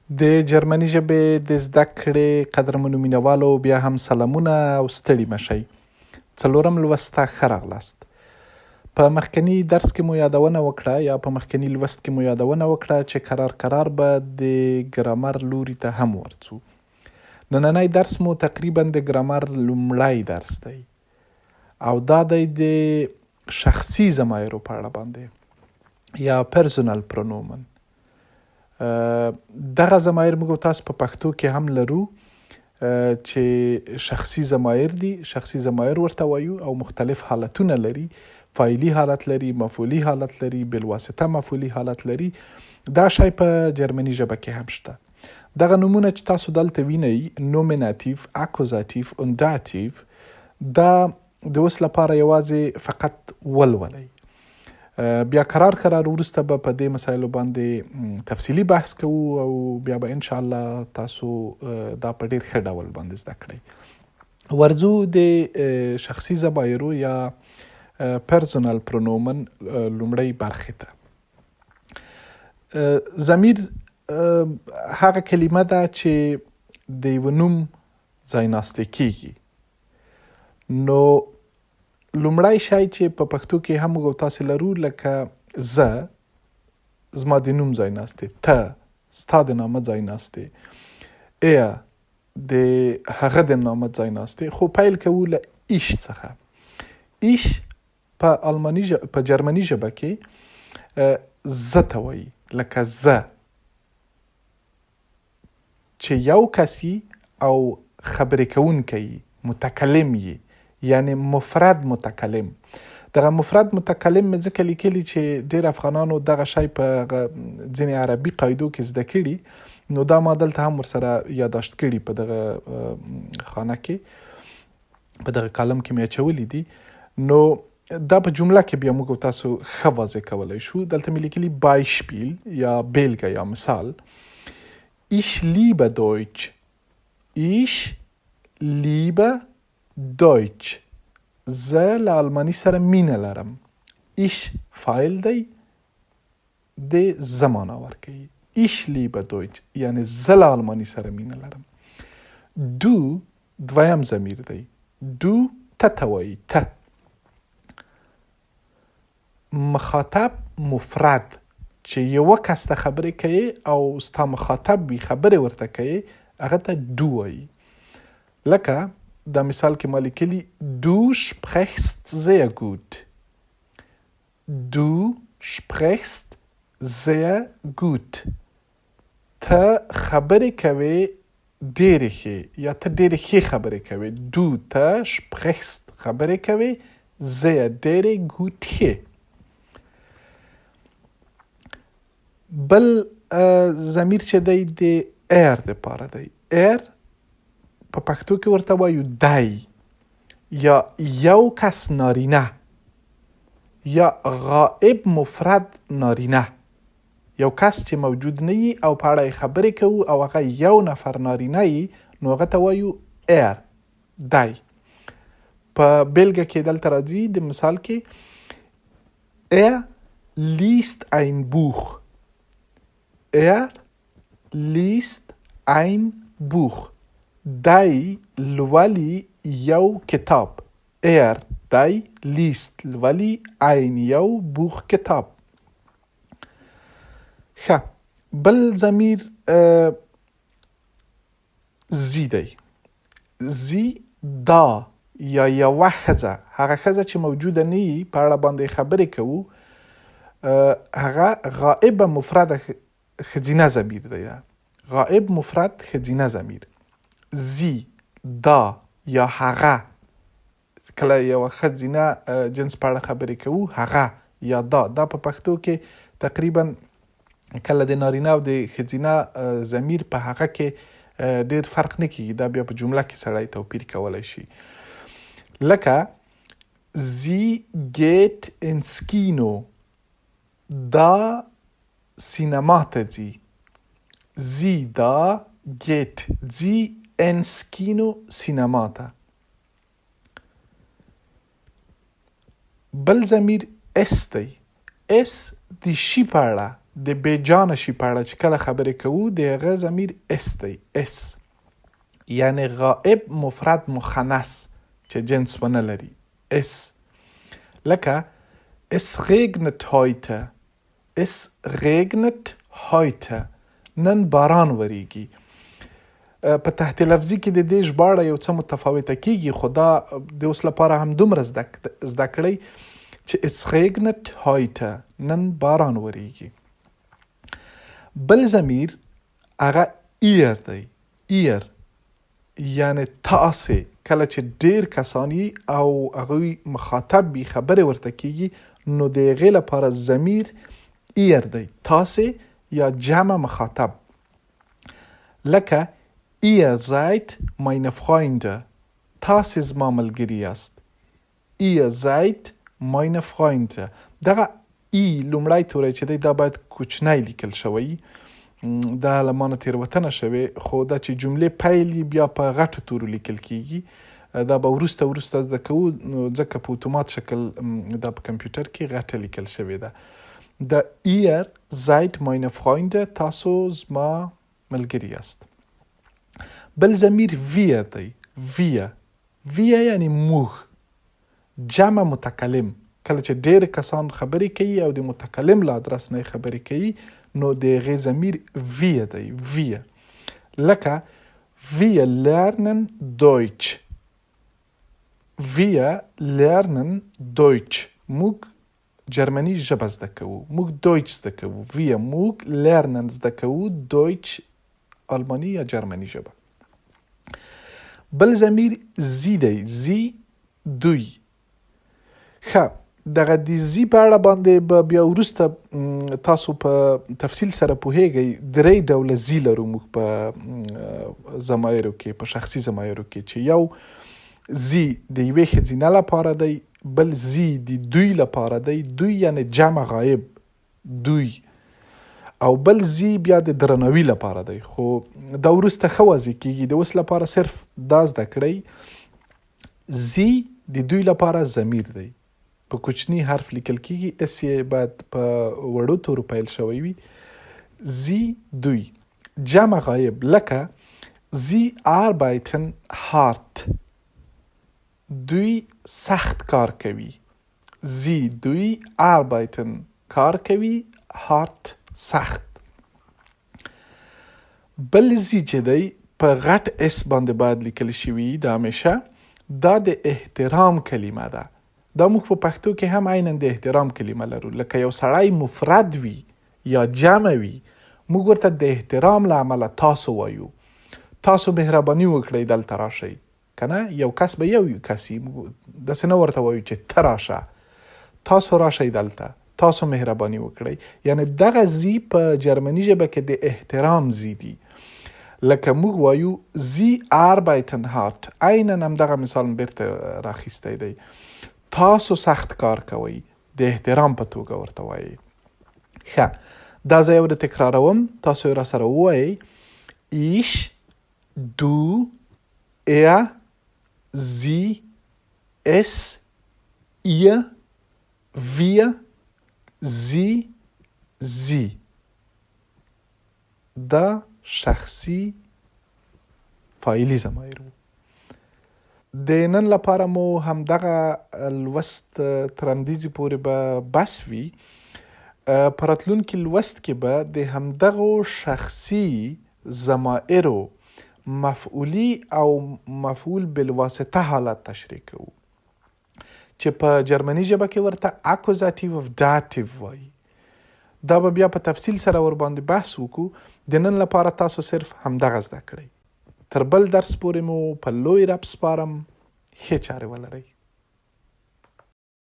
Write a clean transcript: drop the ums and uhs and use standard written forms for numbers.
د جرمني ژبې د زده کړې قدرمنو مینوالو بیا هم سلامونه او ستړي مه شئ. څلورم لوست ته ښه راغلاست. په مخکني درس کې مو یادونه وکړه یا په مخکني لوست کې مو یادونه وکړه چې کرار کرار به د ګرامر لوري ته هم ورځو. نننی درس مو تقریبا د ګرامر لومړی درس دی او دا دی د شخصي ضمایرو په اړه باندې یا پرسونل پرونومن. دغه ضمایر موږ تاسو په پښتو کې هم لرو چې شخصي ضمایر دي، شخصي ضمایر ورته وایو او مختلف حالتونه لري. فاعلي حالت لري، مفعولي حالت لري، بالواسطه مفعولي حالت لري. دا شی په جرمني ژبه کې هم شته. دغه نومونه چې تاسو دلته وینئ، نومیناتیف، اکوزاتیف او داتیف، دا د اوس لپاره یوازې فقط ولولئ. بیا کرار کرار وروسته به په دې مسایلو باندې تفصیلي بحث کوو او بیا به ان شاء الله تاسو دا په ډیر ښه ډول باندې زده کړئ. ورځو د شخصي ضمایرو یا پرسونل پرونومن لومړۍ برخې ته. ضمیر هغه کلمه ده چې د یوه نوم ځایناستې کیږي. نو لومړی شی چې په پښتو کې هم موږ تاسو لرو، لکه زه، زما د نوم ځای ناستې، ته، ستا د نامه ځای ناستې، ایا د هغه د نامه ځای ناستې. خو پیل کوو له ایش څخه. ایش په آلماني په جرمني ژبه کې زه ته وایي، لکه زه چې یو کس یي او خبرې کوونکی یي، متکلم یي، یعنی مفرد متکلم. دغه مفرد متکلم مې ځکه لیکلي چې ډېر افغانانو دغه شی په ځینې عربي قاعدو کې زده کړي، نو دا ما دلته هم ورسره یاداشت کړي، په دغه خانه کې، په دغه کالم کې مې اچولي دي. نو دا په جمله کې بیا موږ تاسو ښه واضح کولی شو. دلته مې لیکلي بایشپیل یا بیلګه یا مثال، Ich liebe Deutsch. Ich liebe Deutsch. زه له آلماني سره مینه لرم. Ich فاعل دی، د زه معنا ورکوي. Ich liebe Deutsch یعنی زه له آلماني سره مینه لرم. دو دویم ضمیر دی، دو ته ته وایي، ته. مخاطب مفرد چې یو کس ته خبرې کوي او ستا مخاطب وي، خبرې ورته کوي، هغه ته دو وایي. لکه دا مثال کې ما لیکلي دو sprichst sehr gut. دو sprichst sehr gut. ته خبرې کوې ډېرې ښې، یا ته ډېرې ښې خبرې کوې. دو ته sprichst خبرې کوې، sehr ډېرې، gut ښې. بل ضمیر چې دی د er دپاره دی. er په پښتو کې ورته وایو دی، یا یو کس نارینه، یا غائب مفرد نارینه، یو کس چې موجود نه یي او په اړه یې خبرې کوو او هغه یو نفر نارینه یي، نو هغه ته وایو er دی. په بیلګه کې دلته راځي د مثال کې er liest ein Buch. Er liest ein Buch. دی لولي یو کتاب. Er دی، liest لولي، ein یو، Buch کتاب. ښه، بل ضمیر زی دی. زی دا یا یوه ښځه، هغه ښځه چې موجوده نه وي په اړه باندې خبرې کوو، هغه غائبه مفرده ښځینه ضمیر دی. غائب مفرد ښځینه ضمیر. زی دا یا هغه، کله یوه ښځینه جنس په اړه خبرې کوو، هغه یا دا. دا په پښتو کې تقریبا کله د نارینه او د ښځینه ضمیر په هغه کې ډیر فرق نه کیږي، دا بیا په جمله کې سړی توپیر کولی شي. لکه زی geht ins Kino، دا سینما ته ځي. زی دا، geht ځي، ins Kino سینما ته. بل ضمیر اس دی. اس د شي په اړه، د بې جانه شي په اړه چې کله خبرې کوو د هغه ضمیر اس دی، اس یعنی غائب مفرد مخنث چې جنس ونه لري، اس. لکه Es regnet heute. Es regnet heute. نن باران وریږي. په تحت لفظي کې د دې ژباړه یو څه متفاوته کیږي، خو دا د اوس لپاره هم دومره زده کړئ چې Es regnet heute. نن باران وریږي. بل ضمیر هغه ihr دی. ihr یعنی تاسې. کله چې ډیر کسان یي او هغوی مخاطب وي، خبرې ورته کیږي، نو د هغې لپاره ضمیر ihr دی، تاسې یا جمع مخاطب. لکه ihr seid meine Freunde، تاسې زما ملګري یاست. ihr seid meine Freunde. دغه ای لومړی توری چې دی دا باید کوچنی لیکل شوی، دا له مانه تېروتنه شوې، خو دا چې جملې پیل یې بیا په غټو تورو لیکل کیږي، دا به وروسته وروسته زده کوو، نو ځکه په اتومات شکل دا په کمپیوټر کې غټه لیکل شوې ده. د ihr seid meine Freunde، تاسو زما ملګري یاست. بل ضمیر wir دی. wir، wir یعنی موږ، جمع متکلم. کله چې ډېر کسان خبرې کوي او د متکلم له ادرس نه خبرې کوي، نو د هغې ضمیر wir دی، wir. لکه wir lernen Deutsch. Wir lernen Deutsch. موږ جرمني ژبه زده کوو، موږ Deutsch زده کوو. wir موږ، lernen زده کوو، Deutsch آلمانی یا جرمني ژبه. بل ضمیر sie دی. sie دوی. ښه، دغه د sie په اړه باندې به بیا وروسته تاسو په تفصیل سره پوهیږئ. درې ډوله sie لرو موږ په ضمایرو کې، په شخصي ضمایرو کې، چې یو sie د یوې ښځینه لپاره دی، بل sie د دوی لپاره دی، دوی یعنی جمع غایب دوی، او بل sie بیا د درناوي لپاره دی. خو دا وروسته ښه واضح کیږي. د اوس لپاره صرف دا زده کړئ، sie د دوی لپاره ضمیر دی، په کوچني حرف لیکل کیږي، اس یې باید په وړو تورو پیل شوی وي. sie دوی، جمع غایب، لکه sie arbeiten hart، دوی سخت کار کوي. sie دوی، arbeiten کار کوي، hart سخت. بل sie چې دی په غټ اس باندې باید لیکل شوي، دا همیشه دا د احترام کلمه ده. دا موږ په پښتو کې هم عینا د احترام کلمه لرو. لکه یو سړی مفرد وي یا جمع وي، موږ ورته د احترام له امله تاسو وایو، تاسو مهرباني وکړئ دلته راشئ، که نه یو کس به یو کس وي، موږ داسې نه ورته وایو چې ته راشه، تاسو راشئ دلته، تاسو مهرباني وکړئ. یعنی دغه Sie په جرمني ژبه کې د احترام Sie دي. لکه موږ وایو Sie arbeiten hart، عینا همدغه مثال مې بیرته راخیستی دی، تاسو سخت کار کوئ، د احترام په توګه ورته وایئ. ښه، دا زه یو د تکراروم، تاسو یې را سره ووایئ. Ich، du، er، sie، es، ihr، wir، sie، sie. دا شخصي فاعلي ضمایر وو. د نن لپاره مو همدغه لوست تر همدیزې پورې به بس وي. په راتلونکي لوست کې به د همدغو شخصي ضمایرو مفعولي او مفعول بالواسطه حالت تشریح کوو، چې په جرمني ژبه کې ورته Akkusativ او Dativ وایي. دا به بیا په تفصیل سره ورباندې بحث وکړو. د نن لپاره تاسو صرف همدغه زده کړئ. تر بل درس پورې مو په لوی رب سپارم. ښې چارې ولرئ.